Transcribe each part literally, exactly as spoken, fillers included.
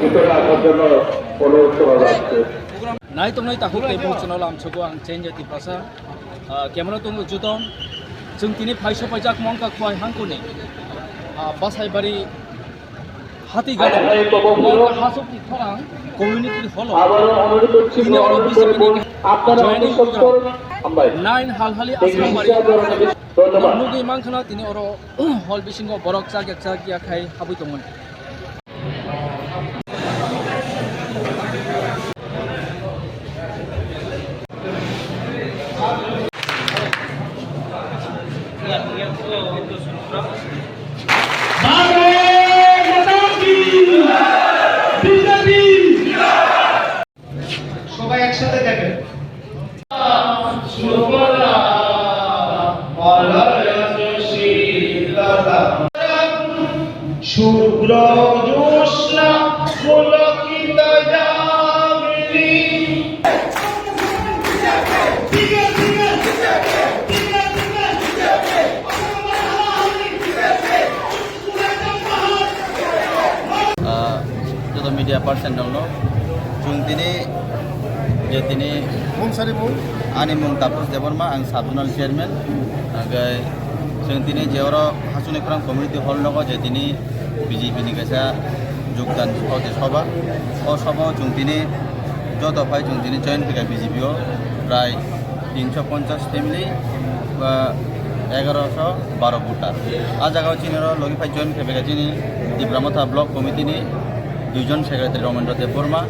ভিতরে আসার জন্য অনুরোধ করা যাচ্ছে। Nai tongnai takhuk tei bongchano lamsogo ang Chenjati Basa, ah, camera tongo Juton. Chwng tini phaiso paijak mongkha Khowai hangkoni, ah, Basaibari Hati gana. Mongkha hasukni khorang community hall o. আবারও অনুরোধ করছি, tini oro অনুরোধ করব, B J P ni আপনারা joining অন্তঃস্থ করুন। Nine Halhali Asrambari. ধন্যবাদ। Nugwi mankha na tini oro hall bisingo borok chak yak chak ya khai habwi tongmani. সবাই একসাথে দেখেন। শুভ্র জ্যোৎস্না পুলকিত Jamini. Ah, joto media person rokno chwng tini je tini Mung sari mung? Ani mung Taposh Debbarma, ang sub zonal chairman. Hwnkhe chwng tini je oro Hasuni Khorang community hall nogo je tini B J P ni kaisa jogdan o je soba. O soba o chwng tini joto phai chwng tini join khaikha B J P o prai tinsho ponchash family ba egaroso baro voter. A jaga o chini oro logi phai join khaibaikha chini Tipra Motha block committee ni duijon secretary Romendra Debbarma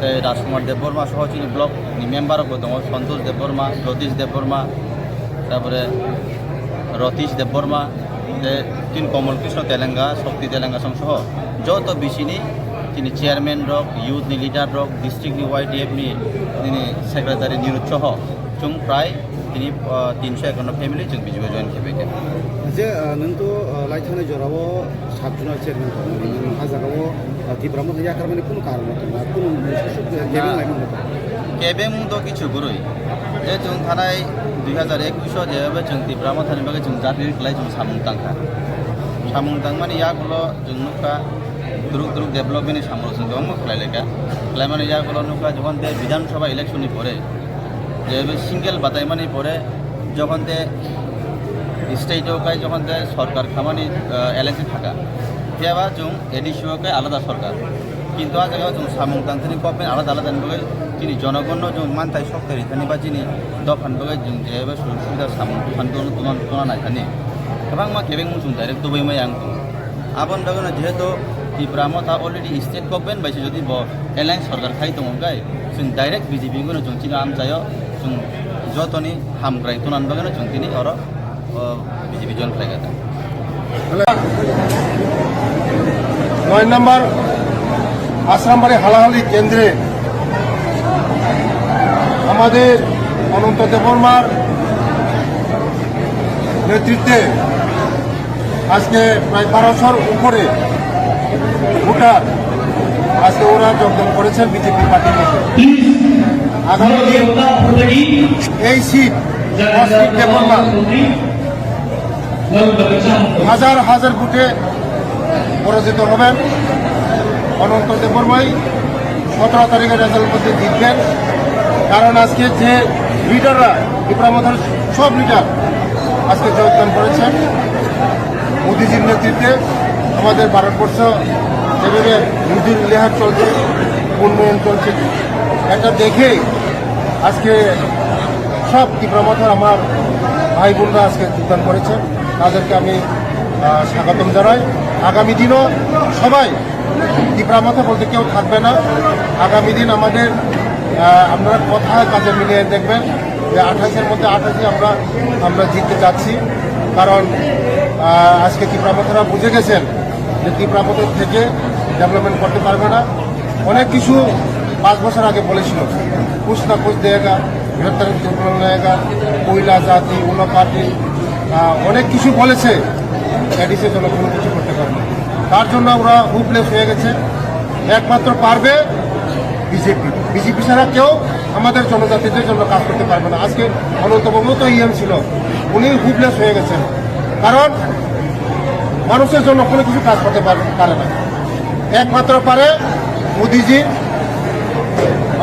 tei Rajkumar Debbarma soho chini block ni member rok bo tongo, Santosh Debbarma, Jyotish Debbarma, tabore Ratish Debbarma, tei tin Komol Krishna Telenga, Shakti Telenga song soho joto B C ni chini chairman rok, youth ni leader rok, district ni Y D F ni nini secretary Nirud soho chwng prai tini, ah, tinsho ekanno family chwng B J P o join khaibaikha. Je, ah, nwng to, ah, lai thanai jorao sub zonal chairman tongmani, nwng ha jagao, ah, Tipra Motha yakarmani kunu karon tongma, kunu kebeng laimung tong? Kebeng to kichu gurui. Je chwng thanai dui hazar ekush o je chwng Tipra Mothani bagwi chwng jati kwlai chwng samung tangkha. Samung tangmani yagulo chwng nukha, duruk duruk development ni samung chwng kwbangma khlai laikha. Khlaimani yagulo nukha, jokhon tei Bidhan Sabha election ni pore, je single bataimani pore, jokhon tei state o kai jokhon tei sorkar khamani, ah, alliance thaka, phiyaba chwng A D C o kai alada sorkar. Kintu a jaga o chwng samung tangthani government alada alada ni bagwi chini jonogonno chwng manthai sok thani ba chini dophani bagwi chwng jeba sujuk subida samung tangthani tuna, tuna nai thani. Kwbangma kebengmung chwng direct tubui mai ang tongo. Aboni bagwino jehetu Tipra Motha already state government bai se jodi bo alliance sorkar khai tongo hwnkhe chwng direct B J P no chwng chini amchaio chwng jotoni hamkrai tunani bagwino chwng tini oro, o, B J P join khlai kha. নয় নম্বর আশ্রামবাড়ি হালাহালি কেন্দ্রে আমাদের অনন্ত দেববর্মার নেতৃত্বে আজকে প্রায় বারোশোর উপরে ভোটার আজকে ওরা যোগদান করেছেন বিজেপি পার্টির মধ্যে। আগামী দিন এই সিট, দশ সিট দেববর্মা হাজার হাজার ভোটে পরাজিত হবেন। অনন্ত দেববর্মাই সতেরো তারিখের রেজাল্ট মধ্যে জিতবেন, কারণ আজকে যে লিডাররা, ত্রিপুরা মথার সব লিডার আজকে যোগদান করেছেন মোদিজির নেতৃত্বে। আমাদের ভারতবর্ষ যেভাবে মোদির লেহার চলছে, উন্নয়ন চলছে, এটা দেখেই আজকে সব ত্রিপুরা মথার আমার ভাই বোনরা আজকে যোগদান করেছেন, তাদেরকে আমি, আহ, স্বাগতম জানাই। আগামী দিনও সবাই ত্রিপুরা মথা বলতে কেউ থাকবে না। আগামী দিন আমাদের, আহ, আপনারা কথা কাজে মিলিয়ে দেখবেন যে আঠাশের মধ্যে আঠাশে আমরা, আমরা জিততে চাচ্ছি। কারণ, আহ, আজকে ত্রিপুরা মথারা বুঝে গেছেন যে ত্রিপুরা মথা থেকে ডেভেলপমেন্ট করতে পারবে না। অনেক কিছু পাঁচ বছর আগে বলেছিল, "কুছ না কুছ দেগা, বৃহত্তর ত্রিপুরা দেগা, কয়লা জাতি, উনপাতি", আহ, অনেক কিছু বলেছে, এডিসির জন্য কোনো কিছু করতে পারেনি। তার জন্য ওরা হোপলেস হয়ে গেছে। একমাত্র পারবে বিজেপি। বিজেপি ছাড়া কেউ আমাদের জনজাতিদের জন্য কাজ করতে পারবে না। আজকে অনন্তবাবু তো ইএম ছিল, উনি হোপলেস হয়ে গেছেন। কারণ মানুষের জন্য কোনো কিছু কাজ করতে পারে পারে না। একমাত্র পারে মোদিজি,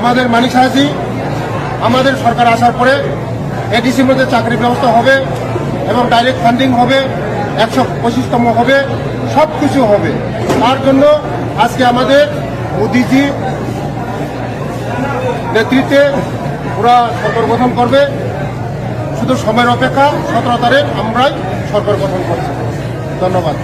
আমাদের মানিক সাহাজি। আমাদের সরকার আসার পরে এডিসির মধ্যে চাকরির ব্যবস্থা হবে এবং ডাইরেক্ট ফান্ডিং হবে, একশো পঁচিশতম হবে, সব কিছু হবে। তার জন্য আজকে আমাদের মোদিজি নেতৃত্বে ওরা সরকার গঠন করবে। শুধু সময়ের অপেক্ষা। সতেরো তারিখ আমরাই সরকার গঠন করছি। ধন্যবাদ।